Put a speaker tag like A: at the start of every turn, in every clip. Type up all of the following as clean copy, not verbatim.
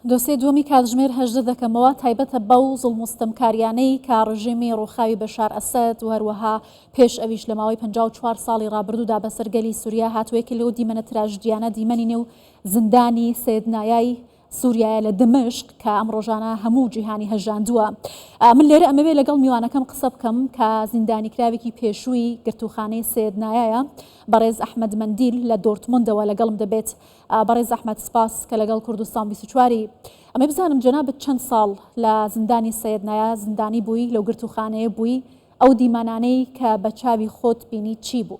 A: دۆسیەی دووەمی کاتژمێر 18 دەکەمەوە تایبەتە بەو زوڵم و ستەمکاریانەی کە ڕژێمی ڕووخاوی بەشار ئەسەد و هەروەها پێش ئەویش لە ماوەی 54 ساڵی ڕابردوودا بەسەر گەلی سوریا هاتووە یەکێک لەو دیمەنە تراژدیانە دیمەنی نێو زیندانی سەیدنایای سوریایە لە دمشق کە ئەم ڕۆژانە هەموو جیهانی هەژاندووە. من لێرە ئەمەوێ لەگەڵ میوانەکەم قسە بکەم کە زیندانیکراوێکی پێشووی گرتووخانەی سەیدنایایە، بەڕێز ئەحمەد مەندیل لە دۆرتموندەوە لەگەڵم دەبێت. بەڕێز ئەحمەد سپاس کە لەگەڵ کوردستان 24 ی. ئەمەوێ بزانم جەنابت چەند ساڵ لە زیندانی سەیدنایا زیندانی بووی، لەو گرتووخانەیە بووی، ئەو دیمەنانەی کە بە چاوی خۆت بینی چی بوو؟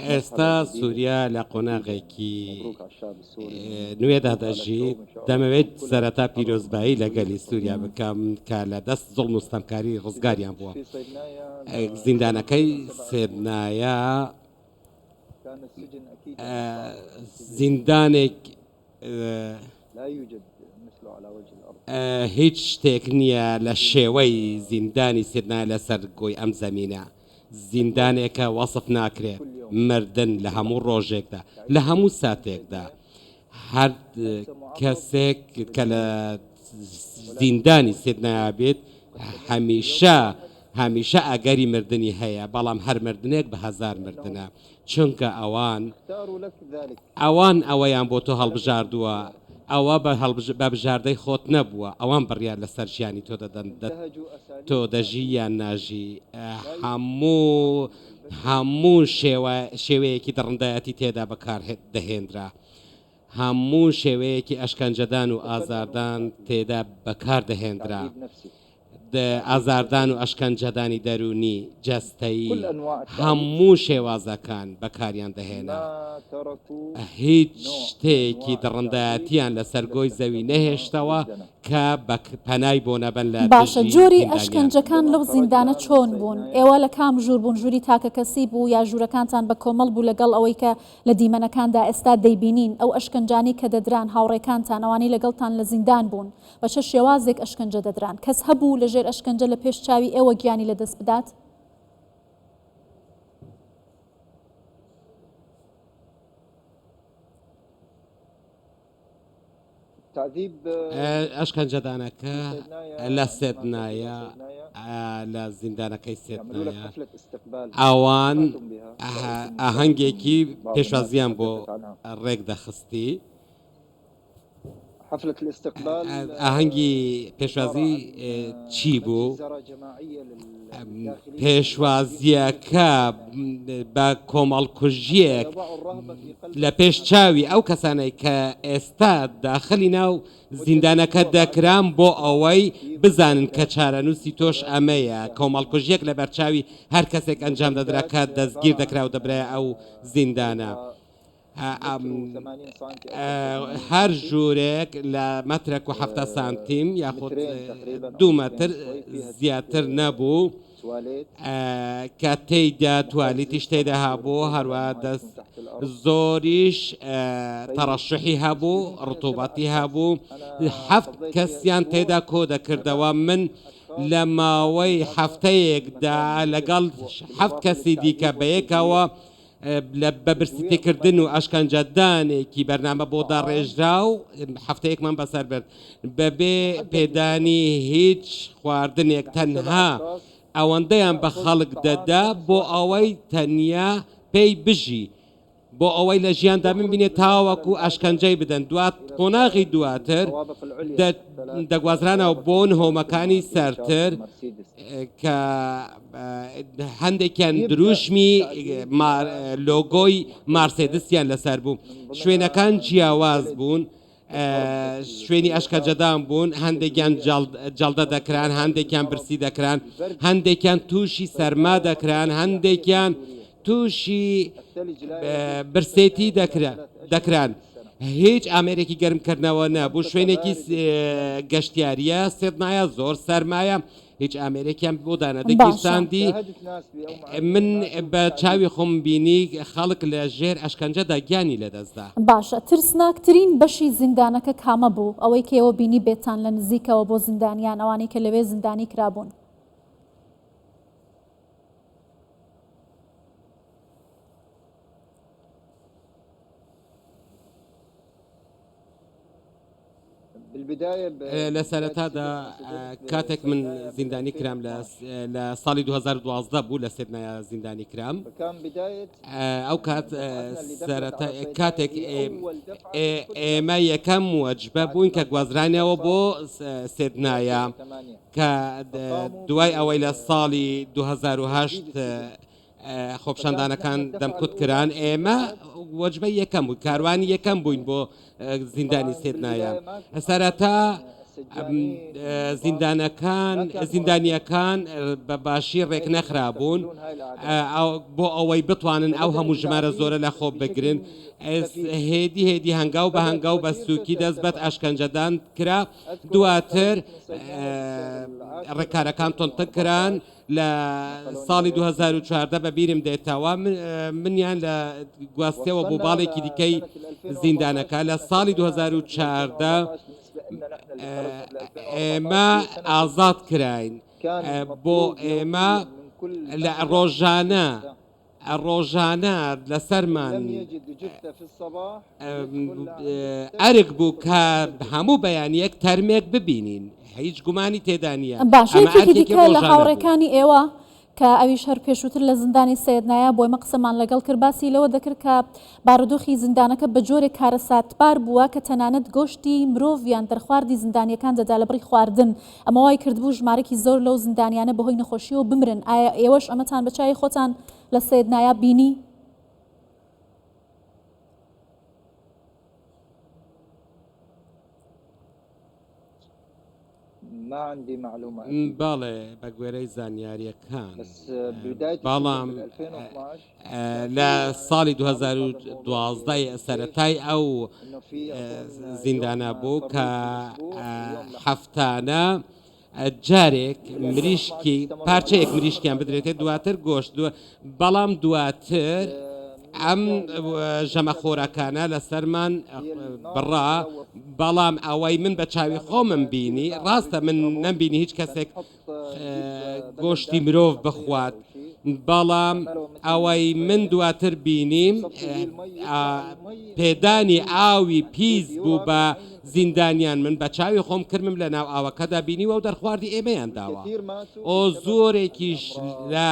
B: ئێستا سووریا لە قۆناغێکی نوێدا دەژی، دەمەوێت سەرەتا پیرۆزبایی لە گەلی سووریا بکەم کە لە دەست زوڵم و ستەمکاری ڕزگاریان بووە. زیندانەکەی سێدنایا زیندانێک هیچ شتێک نییە لە شێوەی زیندانی سیدنای لەسەر گۆی ئەم زەمینە. زیندانێکە وەسف ناکرێت. مردن لە هەموو ڕۆژێکدا، لە هەموو ساتێکدا. هەر کەسێک کە لە زیندانی سیدنایا بێت هەمیشە هەمیشە ئەگەری مردنی هەیە، بەڵام هەر مردنێک بە هەزار مردنە. چونکە ئەوان ئەوان ئەوەیان بۆ تۆ هەڵبژاردووە، ئەوە بە بژاردەی خۆت نەبووە، ئەوان بڕیار لەسەر ژیانی تۆ دەدەن، تۆ دەژی یان ناژی، هەموو هەموو شێوە شێوەیەکی دڕندایەتی تێدا بەکار دەهێنرا، هەموو شێوەیەکی ئەشکەنجەدان و ئازاردان تێدا بەکار دەهێنرا. ئازاردان و ئەشکەنجەدانی دەروونی، جەستەیی، هەموو شێوازەکان بەکاریان دەهێنا. هیچ شتێکی دڕندایەتیان لەسەر گۆی زەوی نەهێشتەوە کە پەنای بۆ نەبەن لە
A: باشە
B: دژی
A: جۆری
B: زیندانیان.
A: ئەشکەنجەکان لەو زیندانە چۆن بوون؟ ئێوە لە کام ژوور بوون؟ ژووری تاکەکەسی بوو یا ژوورەکانتان بە کۆمەڵ بوو لەگەڵ ئەوەی کە لە دیمەنەکاندا ئێستا دەیبینین ئەو ئەشکەنجانەی کە دەدران هاوڕێکانتان ئەوانەی لەگەڵتان لە زیندان بوون بە چە شێوازێک ئەشکەنجە دەدران؟ کەس هەبوو لە ژێر ئەشکەنجە لە پێش چاوی ئێوە گیانی لە دەست بدات؟
B: ئەشکەنجەدانەکە لە سێدنایە لە زیندانەکەی سێدنایە ئەوان ئاهەنگێکی پێشوازیان بۆ ڕێک دەخستی. ئاهەنگی پێشوازی چی بوو؟ پێشوازییەکە بە کۆمەڵکوژییەک لە پێش چاوی ئەو کەسانەی کە ئێستا داخلی ناو زیندانەکە دەکران بۆ ئەوەی بزانن کە چارەنووسی تۆش ئەمەیە، کۆمەڵکوژییەک لەبەرچاوی هەر کەسێک ئەنجام دەدرا کە دەستگیر دەکرا و دەبرایە ئەو زیندانە. هەر ژوورێک لە مەترەک و 70 سانتیم یاخود دوو مەتر زیاتر نەبوو کە تێیدا توالیتیش تێدا هەبوو هەروە دەست زۆریش تەڕەشحی هەبوو ڕتوبەتی هەبوو هەفت کەسیان تێدا کۆ دەکردەوە من لە ماوەی هەفتەیەکدا لەگەڵ هەفت کەسی دیکە بەیەکەوە لە بە برسیتیکردن و ئەشکەنجەدانێکی بەرنامە بۆ داڕێژراو هەفتەیەکمان بەسەر برد بەبێ پێدانی هیچ خواردنێک تەنها ئەوەندەیان بە خەڵک دەدا بۆ ئەوەی تەنیا پێی بژی بۆ ئەوەی لە ژیاندا بمبینێت تاوەکو ئەشکەنجەی بدەن دوات قۆناغی دواتر دەگوازرانەوە بۆ نهۆمەکانی سەرتر کە هەندێکیان دروشمی لۆگۆی مارسێدسیان لەسەر بوو شوێنەکان جیاواز بوون شوێنی ئەشکەنجەدان بوون هەندێکیان جەڵدە دەکران هەندێکیان برسی دەکران هەندێکیان تووشی سەرما دەکران هەندێکیان تووشی برسێتی دەکران هیچ ئامێرێکی گەرمکردنەوە نەبوو شوێنێکی گەشتیاریە سێدنایە زۆر سەرمایە هیچ ئامێرێکیان بۆ دانەدەگیرساندی من بە چاوی خۆم بینی خەڵک لە ژێر ئەشکەنجەدا گیانی لەدەستدا.
A: باشە ترسناکترین بەشی زیندانەکە کامە بوو؟ ئەوەی کە ئێوە بینی بێتان لە نزیکەوە بۆ زیندانیان ئەوانەی کە لەوێ زیندانی کرابوون.
B: لە سەرەتادا کاتێک من زیندانی کرام لە ساڵی 2012 بوو لە سێدنایا زیندانی کرام ئەو کات سەرەتا کاتێک ئێمە یەکەم وەجبە بووین کە گوازرانەوە بۆ سێدنایە کە دوای ئەوەی لە ساڵی 2008 خۆپیشاندانەکان دەمکوت کران، ئێمە وەجبەی یەکەم بووین، کاروانی یەکەم بووین بۆ زیندانی سێدنایە. سەرەتا زیندانەکان زیندانیەکان بە باشی ڕێکنەخرابوون بۆ ئەوەی بتوانن ئەو هەموو ژمارە زۆرە لە خۆ بگرن. هێدی هێدی هەنگاو بە هەنگاو بە سووکی دەست بەت ئەشکەنجەدان کرا، دواتر ڕێکارەکان توندتر کران. لە ساڵی 2014 بە بیرم دێتەوە منیان لە گواستەوە بۆ باڵێکی دیکەی زیندانەکە لە ساڵی 2014 ئێمە ئازاد کراین بۆ ئێمە لە ڕۆژانە ڕۆژانە لەسەرمان ئەرک بوو کە هەموو بەیانییەک تەرمێک ببینین، هیچ گومانی تێدا نییە،
A: باشە
B: ئەمە
A: یەکێکی
B: ئەرکێکی
A: دیکە لە
B: ڕۆژانە بوو.
A: هاوڕێکانی ئێوە کە ئەویش هەر پێشووتر لە زیندانی سەیدنایا بوو، ئێمە قسەمان لەگەڵ کرد، باسی لەوە دەکرد کە بارودۆخی زیندانەکە بە جۆرێک کارەساتبار بووە کە تەنانەت گۆشتی مرۆڤیان دەرخواردی زیندانییەکان دەدا لەبڕی خواردن، ئەمە وای کردبوو ژمارەکی زۆر لەو زیندانیانە بەهۆی نەخۆشییەوە بمرن، ئایا ئێوەش ئەمەتان بە چاوی خۆتان لە سەیدنایا بینی؟
B: بەڵێ بە گوێرەی زانیارییەکان، بەڵام لە ساڵی 2012 سەرەتای ئەو زیندانە بوو کە هەفتانە جارێک مریشکی پارچەیەک مریشکیان بدرێتێ دواتر گۆشت بەڵام دواتر ئەم ژەمە خۆراکانە لەسەرمان بڕا بەڵام ئەوەی من بە چاوی خۆمم بینی ڕاستە من نەمبینی هیچ کەسێک گۆشتی مرۆڤ بخوات بەڵام ئەوەی من دواتر بینیم پێدانی ئاوی پیس بوو بە زیندانیان من بە چاوی خۆم کرمم لە ناو ئاوەکەدا بینیوە و دەرخواردی ئێمەیان داوە ئۆ زۆرێکیش لە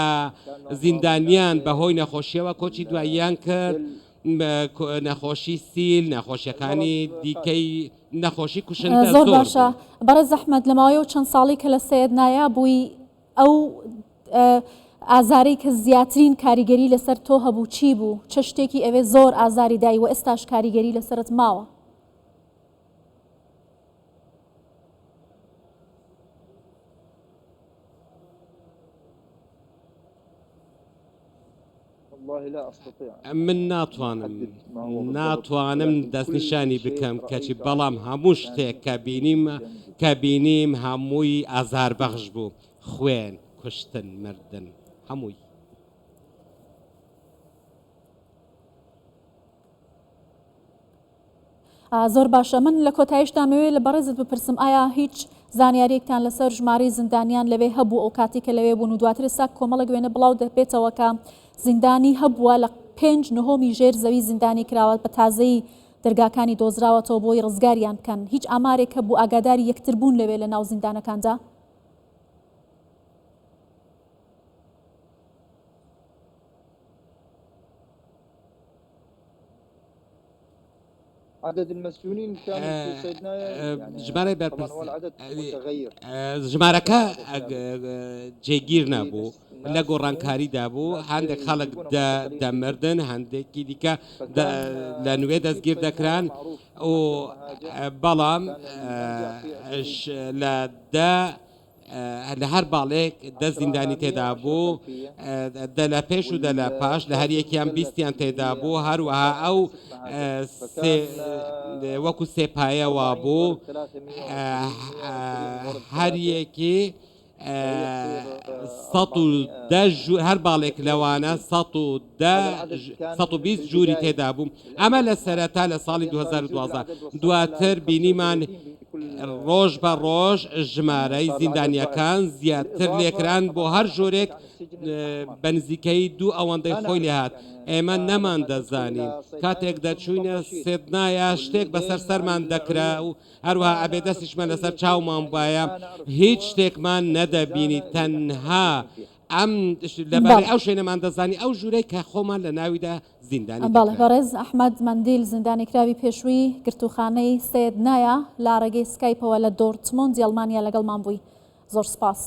B: زیندانیان بەهۆی نەخۆشیەوە کۆچی دواییان کرد نەخۆشی سیل نەخۆشیەکانی دیکەی نەخۆشی کوشندە
A: زۆر باشە بەڕێز ئەحمەد لە ماوەی ئەو چەند ساڵی کە لە سەیدنایا بووی ئەو ئازارەی کە زیاترین کاریگەری لەسەر تۆ هەبوو چی بوو؟ چ شتێکی ئەوێ زۆر ئازاری دای و ئێستاش کاریگەری لەسەرت ماوە؟
B: من ناتوانم ناتوانم دەستنیشانی بکەم کەچی بەڵام هەموو شتێک کە بینیم کە بینیم هەمووی ئازاربەخش بوو خوێن کوشتن مردن هەمووی.
A: زۆر باشە من لە کۆتاییشدا ئەمەوێ لە بەڕێزت بپرسم ئایا هیچ زانیاریەکتان لەسەر ژمارەی زیندانیان لەوێ هەبوو ئەو کاتی کە لەوێ بوون و دواتر ئێستا کۆمەڵێک وێنە بڵاو دەبێتەوە کە زیندانی هەبووە لە پێنج نهۆمی ژێر زەوی زیندانی کراوە بە تازەیی دەرگاکانی دۆزراوەتەوە بۆی ڕزگاریان بکەن هیچ ئامارێک هەبوو ئاگاداری یەکتر بوون لەوێ لە ناو زیندانەکاندا؟
B: ژمارەی بەرپرس ژمارەکە جێگیر نەبوو لە گۆڕانکاریدا بوو هەندێک خەڵک دەمردن هەندێکی دیکە لە نوێ دەستگیر دەکران و بەڵام لە دە لە هەر باڵێک دە زیندانی تێدا بوو، دە لە پێش و دە لە پاش، لە هەر یەکیان بیستیان تێدا بوو، هەروەها ئەو سێ وەکو سێ پایە وابوو، هەر یەکی 110 ژوور، هەر باڵێک لەوانە 110 120 ژووری تێدا بوو، ئەمە لە سەرەتا لە ساڵی 2012 دواتر بینیمان. ڕۆژ بە ڕۆژ ژمارەی زیندانییەکان زیاتر لێکران، بۆ هەر ژوورێک بە نزیکەیی دوو ئەوەندەی خۆی لێهات. ئێمە نەماندەزانی. کاتێک دەچووینە سێدنایا شتێک بەسەر سەرمان دەکرا و هەروەها ئەبێ دەستیشمان لەسەر چاومان بوایە، هیچ شتێکمان نەدەبینی، تەنها ئەم لەبارەی
A: بەڵێ.
B: ئەو شوێنەمان دەزانی، ئەو ژوورەی کە خۆمان لە ناویدا زیندانی
A: بەڵێ
B: دەکراین.
A: بەڕێز ئەحمەد مەندیل زیندانیکراوی پێشووی گرتووخانەی سێدنایا لە ڕێگەی سکایپەوە لە دۆرتمۆندی ئەڵمانیا لەگەڵمان بووی زۆر سپاس.